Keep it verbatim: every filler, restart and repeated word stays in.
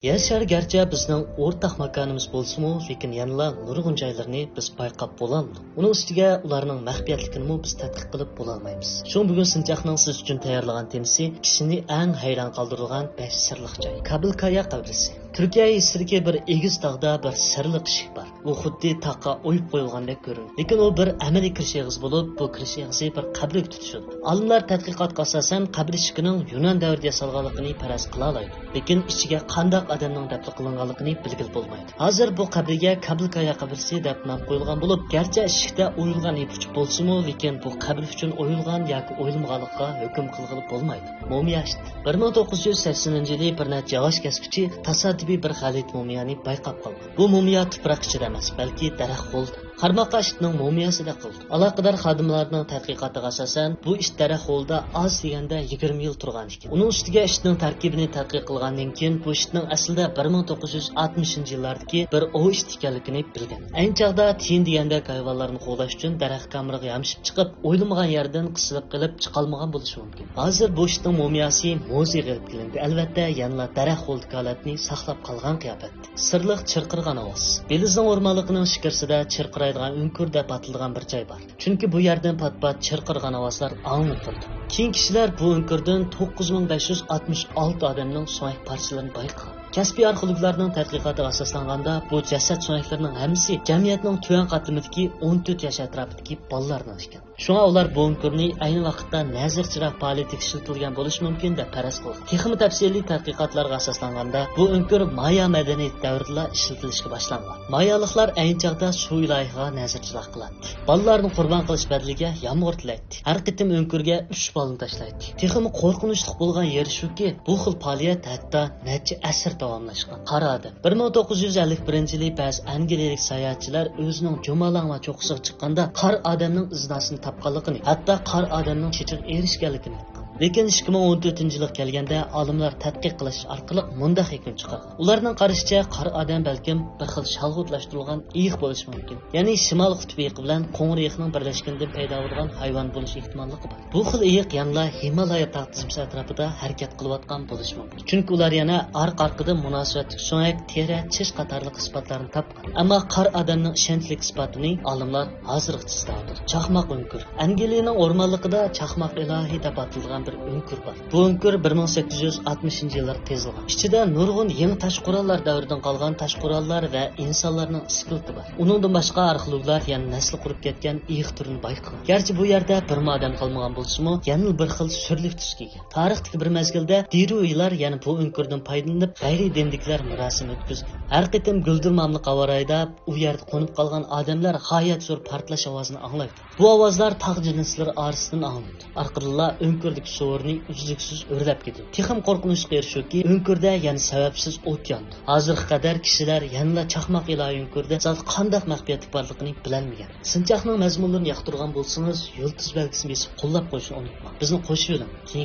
يەر شارى گەرچە بىزنىڭ ئورتاق ماكانىمىز بولسىمۇ، لېكىن يەنىلا نۇرغۇن جايلىرىنى بىز بايقاپ بولالمىدۇق. ئۇنىڭ ئۈستىگە ئۇلارنىڭ مەخپىيەتلىكىنىمۇ بىز تەتقىق قىلىپ بولالمايمىز. شۇڭا بۈگۈن سىنچاقنىڭ سىز ئۈچۈن تەييارلىغان تېمىسى كىشىنى ئەڭ ھەيران قالدۇرىدىغان بەش سىرلىق جاي. كابىلكايا قەبرىسى. تۈركىيە يېزىسىدىكى بىر ئېگىز تاغدا بىر سىرلىق ئىشىك بار. ئۇ خۇددى تاغقا ئويۇپ قويۇلغاندەك كۆرۈنىدۇ. لېكىن ئۇ بىر ئەمەلىي كىرىش ئېغىزى بولۇپ، بۇ كىرىش ئېغىزى بىر قەبرىگە تۇتىشىدۇ. ئالىملار تەتقىقاتقا ئاساسەن، قەبرە ئىشىكىنىڭ يۇنان دەۋرىدە ياسالغانلىقىنى پەرەز قىلالايدۇ. لېكىن ئىچىگە قانداق ئادەمنىڭ دەپنە قىلىنغانلىقىنى بىلگىلى بولمايدۇ. ھازىر بۇ قەبرىگە كابىلكايا قەبرىسى دەپ نام قويۇلغان بولۇپ، گەرچە ئىشىكتە ئويۇلغان يىپ ئۇچى بولسىمۇ، لېكىن بۇ قەبرە ئۈچۈن ئويۇلغان ياكى ئويۇلمىغانلىقىغا ھۆكۈم قىلغىلى بولمايدۇ. مۇمىيا ئىشتى. بىر مىڭ توققۇز يۈز سەكسىنىنچى يىلى بىر نەچچە ياغاچ كەسكۈچى تاسادىپىي بىر غەلىتە مۇمىيانى بايقاپ قالغان. بۇ مۇمىيا تۇپراق ئىچىدە ئەمەس، بەلكى دەرەخ غولىدا. قارىماققا ئىتنىڭ مۇمىياسىدەك قىلىدۇ. ئالاقىدار خادىملارنىڭ تەتقىقاتىغا ئاساسەن، بۇ ئىت دەرەخ غولىدا ئاز دېگەندە يىگىرمە يىل تۇرغان ئىكەن. ئۇنىڭ ئۈستىگە ئىتنىڭ تەركىبىنى تەتقىق قىلغاندىن كېيىن، بۇ ئىتنىڭ ئەسلىدە بىر مىڭ توققۇز يۈز ئاتمىشىنچى يىللاردىكى بىر ئوۋ ئىتى ئىكەنلىكىنى بىلگەن. ئەينى چاغدا تىيىن دېگەندەك ھايۋانلارنى قوغداش ئۈچۈن دەرەخ كامىرىغا يامىشىپ چىقىپ، ئويلىمىغان يەردىن قىسىلىپ قېلىپ چىقالمىغان بولۇشى مۇمكىن. ھازىر بۇ ئىتنىڭ مۇمىياسى مۇزېيغا ئېلىپ كېلىندى. ئەلۋەتتە، يەنىلا دەرەخ غولىدىكى ھالەتنى ساقلاپ قالغان قىياپەتتە. سىرلىق چىرقىرىغان ئاۋاز. بېلىزنىڭ ئورمانلىقىنىڭ ئىچكىرىسىدە چىرقىرايدىغان ئۆڭكۈر دەپ ئاتىلىدىغان بىر جاي بار. چۈنكى بۇ يەردىن پات-پات چىرقىرىغان ئاۋازلار ئاڭلىنىپ تۇرىدۇ. كېيىن كىشىلەر بۇ ئۆڭكۈردىن توققۇز مىڭ بەش يۈز ئاتمىش ئالتە ئادەمنىڭ سۆڭەك پارچىلىرىنى بايقىغان. كەسپىي ئارخېئولوگلارنىڭ تەتقىقاتىغا ئاساسلانغاندا، بۇ جەسەت سۆڭەكلىرىنىڭ ھەممىسى جەمئىيەتنىڭ تۆۋەن قاتلىمىدىكى ئون تۆت ياش ئەتراپىدىكى بالىلارنىڭ ئىكەن. شۇڭا ئۇلار بۇ ئۆڭكۈرنى ئەينى ۋاقىتتا نەزىر چىراغ پائالىيىتىگە ئىشلىتىلگەن بولۇشى مۇمكىن دەپ پەرەز قىلغان. تېخىمۇ تەپسىلىي تەتقىقاتلارغا ئاساسلانغاندا، بۇ ئۆڭكۈر مايا مەدەنىيىتى دەۋرىدىلا ئىشلىتىلىشكە باشلانغان. مايالىقلار ئەينى چاغدا سۇ ئىلاھىغا نەزىر چىراغ قىلاتتى. بالىلارنى قۇربان قىلىش بەدىلىگە يامغۇر تىلەيتتى. ھەر قېتىم ئۆڭكۈرگە ئۈچ بالىنى تاشلايتتى. تېخىمۇ قورقۇنچلۇق بولغان يېرى شۇكى، بۇ خىل پائالىيەت ھەتتا نەچچە ئەسىر داۋاملاشقان. قارا ئادەم. بىر مىڭ توققۇز يۈز ئەللىك بىرىنچى يىلى بەزى ئەنگلىيەلىك ساياھەتچىلەر ئۆزىنىڭ جۇمالاڭما چوققىسىغا چىققاندا، قارا ئادەمنىڭ ئىزناسىنى تاپقانلىقىنى، ھەتتا قارا ئادەمنىڭ چېچىغا ئېرىشكەنلىكىنى ئېيتقان. لېكىن ئىككى مىڭ ئون تۆتىنچى يىلغا كەلگەندە ئالىملار تەتقىق قىلىش ئارقىلىق مۇنداق يەكۈن چىقارغان. ئۇلارنىڭ قارىشىچە، قارا ئادەم بەلكىم بىر خىل شالغۇتلاشتۇرۇلغان ئېيىق بولۇشى مۇمكىن. يەنى شىمال قۇتۇپ ئېيىقى بىلەن قوڭۇر ئېيىقنىڭ بىرلەشكىنىدىن پەيدا بولىدىغان ھايۋان بولۇش ئېھتىماللىقى بار. بۇ خىل ئېيىق يەنىلا ھىمالايا تاغ تىزمىسى ئەتراپىدا ھەرىكەت قىلىۋاتقان بولۇشى مۇمكىن. چۈنكى ئۇلار يەنە ئارقا-ئارقىدىن مۇناسىۋەتلىك سۆڭەك، تېرە، چىش قاتارلىق ئىسپاتلارنى تاپقان. ئەمما قارا ئادەمنىڭ ئىشەنچلىك ئىسپاتىنى ئالىملار ھازىرغىچە ئىزدەۋاتىدۇ. چاقماق ئۆڭكۈر. ئەنگلىيەنىڭ ئورمانلىقىدا چاقماق ئىلاھى دەپ ئاتىلىدىغان بىر ئۆڭكۈر بار. بۇ ئۆڭكۈر بىر مىڭ سەككىز يۈز ئاتمىشىنچى يىللاردا قېزىلغان. ئىچىدە نۇرغۇن يېڭى تاش قوراللار دەۋرىدىن قالغان تاش قوراللار ۋە ئىنسانلارنىڭ ئىسكىلىتى بار. ئۇنىڭدىن باشقا ئارخېئولوگلار يەنە نەسلى قۇرۇپ كەتكەن ئېيىق تۈرىنى بايقىغان. گەرچە بۇ يەردە بىرمۇ ئادەم قالمىغان بولسىمۇ، يەنىلا بىر خىل سۈرلۈك تۈس كىيگەن. تارىختىكى بىر مەزگىلدە دىرۇيلار يەنە بۇ ئۆڭكۈردىن پايدىلىنىپ، غەيرىي دىندىكىلەر مۇراسىم ئۆتكۈزگەن. ھەر قېتىم گۈلدۈرماملىق ھاۋا رايىدا ئۇ يەردە قونۇپ قالغان ئادەملەر غايەت زور پارتلاش ئاۋازىنى ئاڭلايدۇ. بۇ ئاۋازلار تاغ جىنسلىرى ئارىسىدىن ئاڭلىنىدۇ. ئارقىدىنلا ئۆڭكۈردىكى سۇ ئورنى ئۈزلۈكسىز ئۆرلەپ كېتىدۇ. تېخىمۇ قورقۇنچلۇق يېرى شۇكى، ئۆڭكۈردە يەنە سەۋەبسىز ئوت ياندى. ھازىرغا قەدەر كىشىلەر يەنىلا چاقماق ئىلاھى ئۆڭكۈردە زادى قانداق مەخپىيەتلىك بارلىقىنى بىلەلمىگەن. سىنچاقنىڭ مەزمۇنلىرىنى ياقتۇرغان بولسىڭىز، يۇلتۇز بەلگىسىنى بېسىپ قوللاپ قويۇشنى ئۇنتۇماڭ. بىزنى قوشۇۋېلىڭ. كېيىنكى